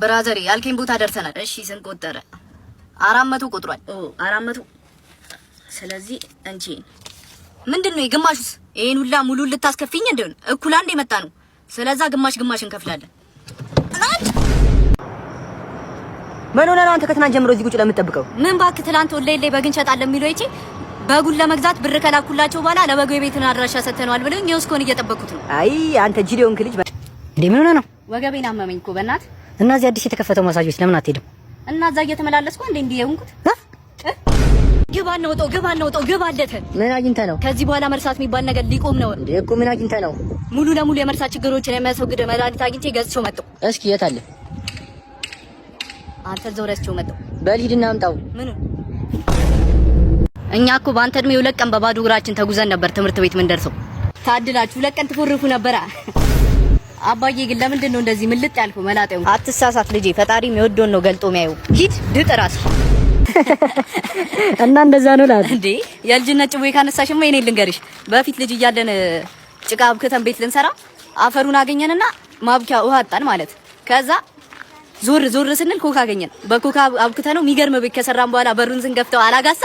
Brother ያልከኝ ቦታ ደርሰናል። እሺ ስንት ቆጠረ? 400 ቆጥሯል። ኦ 400። ስለዚህ እንቺ ምንድን ነው የግማሹስ? ይሄን ሁላ ሙሉ ልታስከፊኝ እንደሆነ እኩል አንድ የመጣ ነው። ስለዛ ግማሽ ግማሽ እንከፍላለን። ምን ሆነህ ነው አንተ ከትናንት ጀምሮ እዚህ ቁጭ ለምትጠብቀው? ምን እባክህ፣ ትናንት ኦንላይን ላይ በግ እንሸጣለን የሚሉ አይቼ በጉን ለመግዛት ብር ከላኩላቸው በኋላ ለበጉ የቤትን አድራሻ ሰጥተነዋል ብለው ይኸው እስካሁን እየጠበኩት ነው። አይ አንተ ጅል የሆንክ ልጅ። እንዴ ምን ሆነህ ነው? ወገቤን አመመኝ እኮ በእናትህ። እና እዚህ አዲስ የተከፈተው ማሳጅ ቤት ለምን አትሄድም? እና እዛ እየተመላለስኩ እንዴ እንዲህ የሆንኩት? ግባ እናውጣው፣ ግባ እናውጣው፣ ግባ አለተ። ምን አግኝተህ ነው? ከዚህ በኋላ መርሳት የሚባል ነገር ሊቆም ነው። እንዴ እኮ ምን አግኝተህ ነው? ሙሉ ለሙሉ የመርሳት ችግሮችን የሚያስወግድ መድኃኒት አግኝቼ ገዝቼው መጣሁ። እስኪ የት አለ? አንተ እዛው ረስቼው መጣሁ። በል ሂድና አምጣው። ምኑ? እኛ እኮ በአንተ እድሜ 2 ቀን በባዶ እግራችን ተጉዘን ነበር ትምህርት ቤት ምን ደርሰው። ታድላችሁ 2 ቀን ትፎርፉ ነበራ። አባዬ ግን ለምንድን ነው እንደዚህ ምልጥ ያልከው? መላጤው አትሳሳት ልጄ፣ ፈጣሪ የሚወደውን ነው ገልጦ የሚያየው። ሂድ ድጥ ራስህ። እና እንደዛ ነው ላል። እንዴ የልጅነት ጭዌ ካነሳሽማ የኔ ልንገርሽ። በፊት ልጅ እያለን ጭቃ አብክተን ቤት ልንሰራ አፈሩን አገኘንና ማብኪያ ውሃ አጣን ማለት። ከዛ ዞር ዞር ስንል ኮካ አገኘን። በኮካ አብክተ ነው የሚገርም ቤት ከሰራን በኋላ በሩን ስንከፍተው አላጋሳ።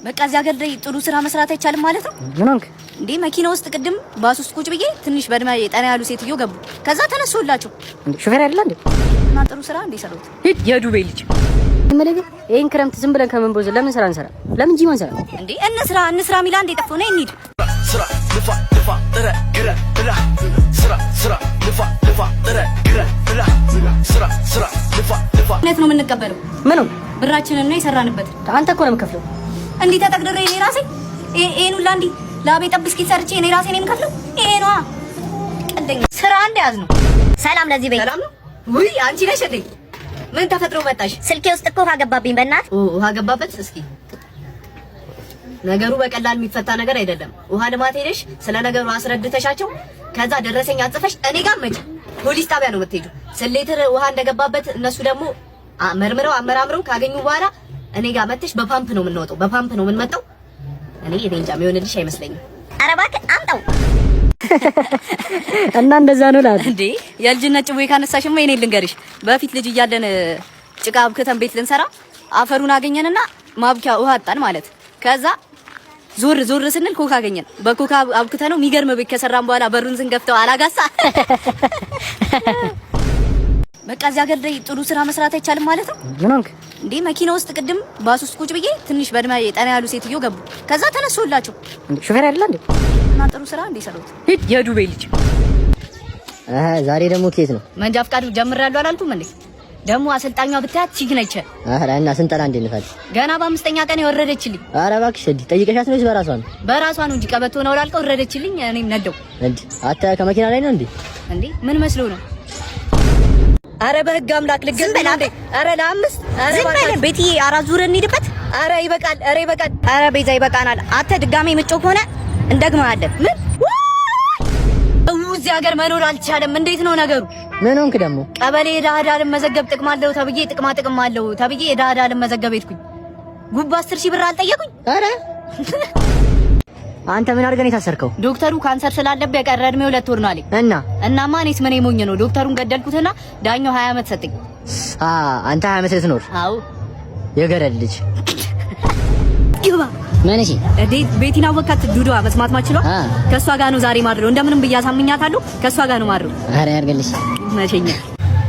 በቃ እዚህ ሀገር ላይ ጥሩ ስራ መስራት አይቻልም ማለት ነው። ምን ሆንክ? እንዴ መኪና ውስጥ ቅድም ባስ ውስጥ ቁጭ ብዬ ትንሽ በእድሜ ጠና ያሉ ሴትዮ ገቡ። ከዛ ተነሱላቸው። እንዴ ሾፌር አይደለ እንዴ? እና ጥሩ ስራ እንዴ ሰሩት። ሂድ የዱቤ ልጅ። መለገ ይሄን ክረምት ዝም ብለን ከመንቦዝ ለምን ስራ እንሰራ? ለምን ጂም አንሰራ? እንዴ እንስራ እንስራ ሚላ እንዴ ጠፍቶ ነው እንሂድ። ስራ ልፋ ልፋ ጥረ ግረ ብላ፣ ስራ ስራ ልፋ ልፋ ጥረ ግረ ብላ፣ ስራ ስራ ልፋ ልፋ። እውነት ነው የምንቀበለው። ምኑ? ብራችንን ነው የሰራንበት። አንተ እኮ ነው የምከፍለው። እንዲህ ተጠቅድሬ እኔ ራሴ ይሄን ሁላ እንዲህ ላቤ ጠብ እስኪ ሰርቼ እኔ ራሴ ነው የምከፍለው። ይሄ ነዋ ቀልደኛ ስራ እንደያዝ ነው። ሰላም ለዚህ ቤት። ሰላም ነው። ውይ አንቺ ነሽ እንዴ? ምን ተፈጥሮ መጣሽ? ስልኬ ውስጥ እኮ ውሃ ገባብኝ በእናት። ኦ ውሃ ገባበት። እስኪ ነገሩ በቀላል የሚፈታ ነገር አይደለም። ውሃ ልማት ሄደሽ ስለ ነገሩ አስረድተሻቸው ከዛ ደረሰኝ አጽፈሽ እኔ ጋር መጪ ፖሊስ ጣቢያ ነው የምትሄጂው። ስሌትር ውሃ እንደገባበት እነሱ ደግሞ መርምረው አመራምረው ካገኙ በኋላ እኔ ጋር መጥተሽ በፓምፕ ነው የምንወጣው፣ በፓምፕ ነው የምንመጣው። እኔ እኔ እንጃ የሚሆንልሽ አይመስለኝም። ኧረ እባክህ አምጣው። እና እንደዛ ነው ላል። እንዴ የልጅነት ጭዌ ካነሳሽማ የኔ ልንገርሽ። በፊት ልጅ እያለን ጭቃ አብክተን ቤት ልንሰራ አፈሩን አገኘንና ማብኪያ ውሃ አጣን ማለት። ከዛ ዞር ዞር ስንል ኮካ አገኘን። በኮካ አብክተ ነው የሚገርም ቤት ከሰራን በኋላ በሩን ስንከፍተው አላጋሳ። በቃ እዚህ ሀገር ላይ ጥሩ ስራ መስራት አይቻልም ማለት ነው። ምን ሆንክ? እንዴ መኪና ውስጥ ቅድም ባስ ውስጥ ቁጭ ብዬ ትንሽ በእድሜ ጠና ያሉ ሴትዮ ገቡ። ከዛ ተነሱላቸው። እንዴ ሾፌር አይደለ እንዴ? እና ጥሩ ስራ እንዴ ሰሩት። ሂድ የዱቤ ልጅ። አሃ ዛሬ ደግሞ ኬት ነው? መንጃ ፍቃዱ ጀምሬያለሁ አላልኩም እንዴ? ደግሞ አሰልጣኟ ብታያት chick ነች። አረ እና ስንጠላ እንዴት ነው ታዲያ? ገና በ5ኛ ቀን የወረደችልኝ። አረ እባክሽ እንዴ ጠይቀሻት ነው ወይስ በራሷ ነው? በራሷ ነው እንጂ ቀበቶ ነው ላልቀው ወረደችልኝ። እኔም ነደው። እንዴ አንተ ከመኪና ላይ ነው እንዴ? እንዴ ምን መስሎ ነው? አረ በህግ አምላክ ልገዝ ነው እንዴ? አረ ለአምስት አረ ዝም በለን ቤትዬ፣ አራት ዙር እንሂድበት። አረ ይበቃል፣ አረ ይበቃል፣ አረ ቤዛ ይበቃናል። አንተ ድጋሜ ምጮህ ከሆነ እንደግመሃለን። ምን እዚህ ሀገር መኖር አልቻለም። እንዴት ነው ነገሩ? ምን ሆንክ ደግሞ? ቀበሌ የድሃ ድሃ ልመዘገብ ጥቅም አለው ተብዬ ጥቅማ ጥቅም አለው ተብዬ የድሃ ድሃ ልመዘገብ ሄድኩኝ። ጉባ 10,000 ብር አልጠየቁኝ። አረ አንተ ምን አድርገህ ነው የታሰርከው? ዶክተሩ ካንሰር ስላለብህ የቀረ እድሜ 2 ወር ነው አለኝ። እና እናማ እኔስ ምን ሞኝ ነው ዶክተሩን ገደልኩትና ዳኛው 20 ዓመት ሰጠኝ። አ አንተ 20 ዓመት ልትኖር? አዎ። የገረድ ልጅ። ግባ። ምን? እሺ። እንዴ ቤቲና ወካት ዱዷ መስማት ማችሏ ከሷ ጋር ነው ዛሬ ማድረው። እንደምንም ብዬ አሳምኛታለሁ። ከሷ ጋር ነው ማድረው። አረ ያርገልሽ። መቼኛ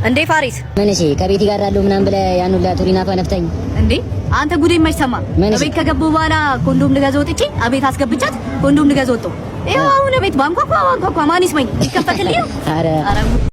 እንዴ ፋሪስ። ምን? እሺ ከቤቲ ጋር አለው ምናምን ብለህ ያን ሁላ ቱሪናፋ ነፍተኝ። እንዴ አንተ ጉዴ መች ሰማ? ምን? እቤት ከገባሁ በኋላ ኮንዶም ልገዛ ወጥቼ አቤት አስገብቻት ኮንዶም ልገዛ ወጣሁ። ይኸው አሁን ቤት ባንኳኳ ባንኳኳ ማን ይስማኝ? ይከፈትልኝ ነው። አረ አረ።